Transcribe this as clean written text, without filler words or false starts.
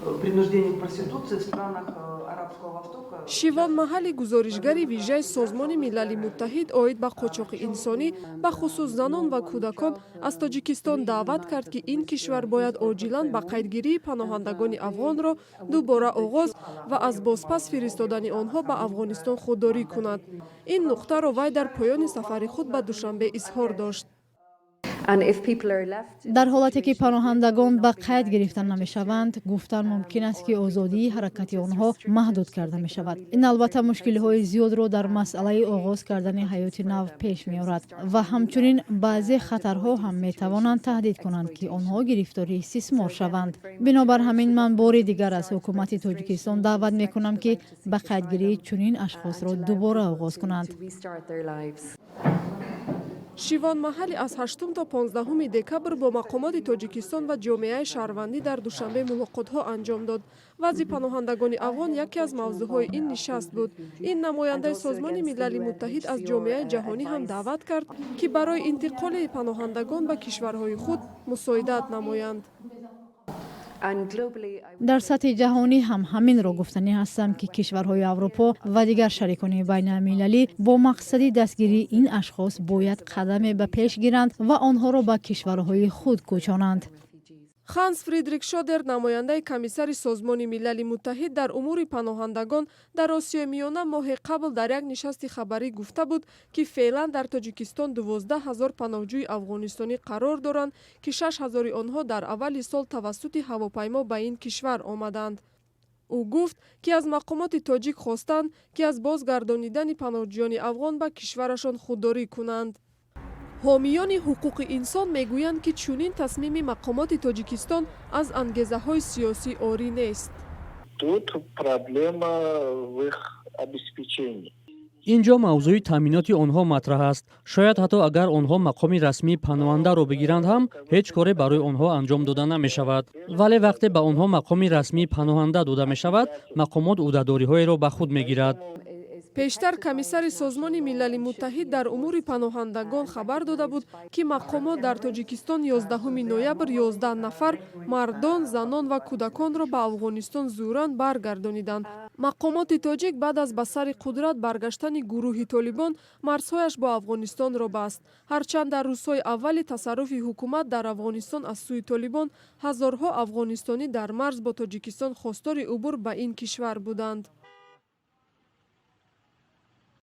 Принуждению к проституции в странах Арабского Востока. Шивон Маҳали, гузоришгари вижаи Созмони Милали Муттаҳид оид ба қочоқи инсонӣ, бахусус занон ва кӯдакон, аз Тоҷикистон даъват кард, ки ин кишвар бояд оҷилан ба қайдгирии паноҳандагони афғонро дубора оғоз ва аз бозпас фиристодани онҳо ба Афғонистон худдорӣ кунад. Ин нуқтаро вай дар поёни сафари худ ба Душанбе изҳор дошт. Дар ҳолате ки паноҳандагон ба қайд гирифта намешаванд, гуфтан мумкин аст, ки озодии ҳаракати онҳо маҳдуд карда мешавад. Ин албатта мушкилиҳои зиёдро дар масъалаи оғоз кардани ҳаёти нав пеш меорад ва ҳамчунин баъзе хатарҳо ҳам метавонанд таҳдид кунанд, ки онҳо гирифтори истисмор шаванд. Бинобар ҳамин ман бори дигар аз ҳукумати Тоҷикистон даъват мекунам, ки ба қайдгирии чунин ашхосро дубора оғоз кунанд. Шивон Маҳали аз 8 то 15 декабр бо мақомоти Тоҷикистон ва ҷомеаи шаҳрвандӣ дар Душанбе мулоқотҳо анҷом дод. Вазъи паноҳандагони афғон яке аз мавзӯъҳои ин нишаст буд. Ин намояндаи Созмони Милали Муттаҳид аз ҷомеаи ҷаҳонӣ ҳам даъват кард, ки барои интиқоли паноҳандагон ба кишварҳои худ мусоидат намоянд. Дар сатҳи ҷаҳонӣ ҳам ҳаминро гуфтанӣ ҳастам, ки кишварҳои Аврупо ва дигар шарикони байналмилалӣ бо мақсади дастгирии ин ашхос бояд қадаме ба пеш гиранд ва онҳоро ба кишварҳои худ кӯчонанд. Ханс Фридрик Шодер, намояндаи комиссари Созмони Милали Муттаҳид дар умури паноҳандагон дар Осиёи Миёна, моҳе қабл дар як нишасти хабарӣ гуфта буд, ки феълан дар Тоҷикистон 12 000 паноҳҷӯи афғонистонӣ қарор доранд, ки 6000-и онҳо дар аввали сол тавассути ҳавопаймо ба ин кишвар омаданд. Ӯ гуфт, ки аз мақомоти тоҷик хостанд, ки аз бозгардонидани паноҳҷӯёни афғон ба кишварашон худдорӣ кунанд. Ҳомиёни ҳуқуқи инсон мегӯянд, ки чунин тасмими мақомоти Тоҷикистон аз ангезаҳои сиёсӣ орӣ нест. Тут проблема в их обеспечении. Ин ҷо мавзӯи таъминоти онҳо матраҳ аст. Шояд ҳатто агар онҳо мақоми расмии паноҳандаро бигиранд ҳам, ҳеҷ коре барои онҳо анҷом дода намешавад. Вале вақте ба онҳо мақоми расмии паноҳанда дода мешавад, мақомот ӯҳдадориҳоеро ба худ мегирад. Пештар комиссари Созмони Милали Муттаҳид дар умури паноҳандагон хабар дода буд, ки мақомот дар Тоҷикистон 11 ноябр 11 нафар мардон, занон ва кӯдаконро ба Афғонистон зӯран баргардониданд. Мақомоти тоҷик баъд аз ба сари қудрат баргаштани гурӯҳи Толибон марзҳояш бо Афғонистонро баст. Ҳарчанд дар рӯзҳои аввали тасарруфи ҳукумат дар Афғонистон аз сӯи Толибон ҳазорҳо афғонистонӣ дар марз бо Тоҷикистон хостори убур ба ин кишвар буданд.